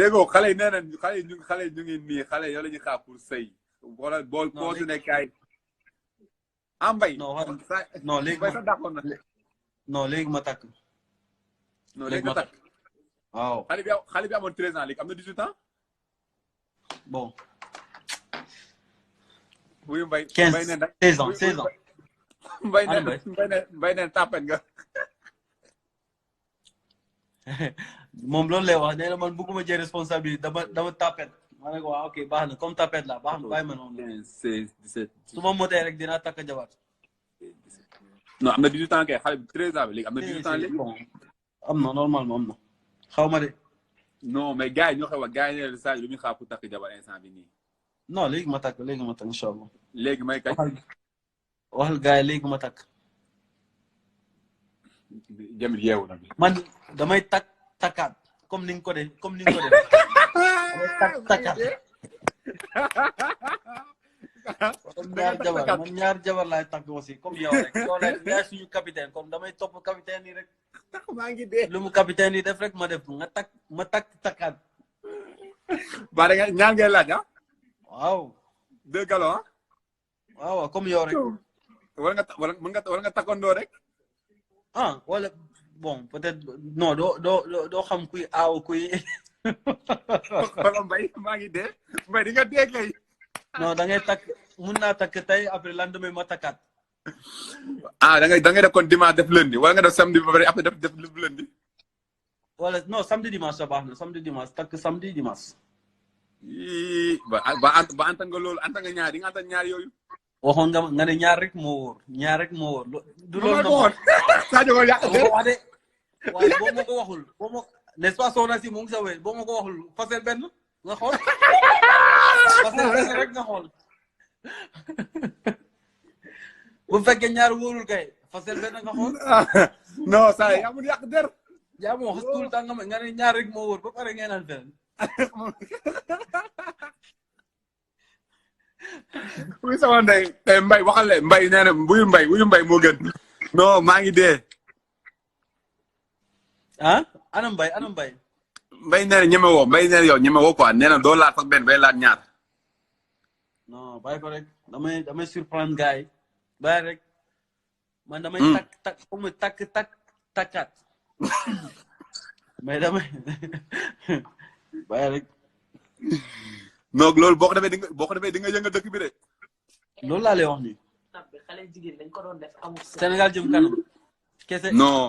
déggoo xale yi nee nañ xale yi ñu ngi nii xale yow la ñuy xaar pour sëy wala bool boo su nekkaay ah mbay non léegi mbay sax d'accord na non léegi ma takk non léegi nga takk waaw xale bi amoon 13 ans léegi am na 18 ans bon wuyu mbay 15 mbay neen 16 ans 16 ans mbay neen tàppet nga moom loolu lay wax nee na man bëgguma jël responsabilité dama tapet ma ne ko waaw ok baax na comme tapet la baax na bàyyi ma noonu 16 17 su ma motee rek dinaa takk jabar non am na 18 ans kay xale bi 13 ans bi léegi am na 18 ans léegi bon am na normalement am na xaw ma de non mais gars yi ñoo xew a gars yi ne saa yi lu muy xaar pour takk jabar instant bi nii non léegi ma takk incha allah léegi may kañ waxal gars yi léegi ma takk jamil yeewu na bi man damay takkaat comme ni nga ko def damay takkaat ñaar jabar laay takk aussi comme yow rek yow yaay suñu capitaine comme damay topp capitaine yi rek maa ngi dee lu mu capitaine yi def rek ma def ma takkaat ba da nga ñaan ngay laaj ah waaw 2 galons ah waaw comme yow rek wala nga takkandoo rek ah wala bon peut-être non doo xam kuy aaw kuy wala mbay maa ngi dee mbay di nga dee kay non da ngay takk mun naa takk tey après lendemain ma takkaat ah da ngay def kon dimanche def lundi wala nga def samedi ba pare après def lundi wala non samedi dimanche sa baax na samedi dimanche takk samedi dimanche ba antan nga loolu antan nga ñaar di nga antan ñaar yooyu waxoon nga ne ñaar rek moo wóor du loolu na moon Sadio ko yàq de wax de waaye boo ma ko waxul n'est-ce pas soxna si mu ngi sa wéy boo ma ko waxul fasel benn nga xool fasel benn rek nga xool bu fekkee ñaar wóorul kay fasel benn nga xool non saa yi amul yàq der yaa ma wax tout le temps nga ne ñaar rek moo wóor ba pare ngeen naan feneen wuy sama ndey tey mbay waxal le mbay nee na wuyu mbay moo gën non maa ngi dee ah ana mbay mbay nee na ñeme woo mbay nee na yow ñeme woo quoi nee na doo laat sax benn bay laat ñaar non bàyyi ko rek damay surprendre gars yi bàyyi rek man damay takkaat mais damay bàyyi rek non loolu boo ko defee di nga yëngal dëkk bi de loolu laa lay wax nii xale jigéen dañ ko doon def amul Sénégal jëm kanam kese non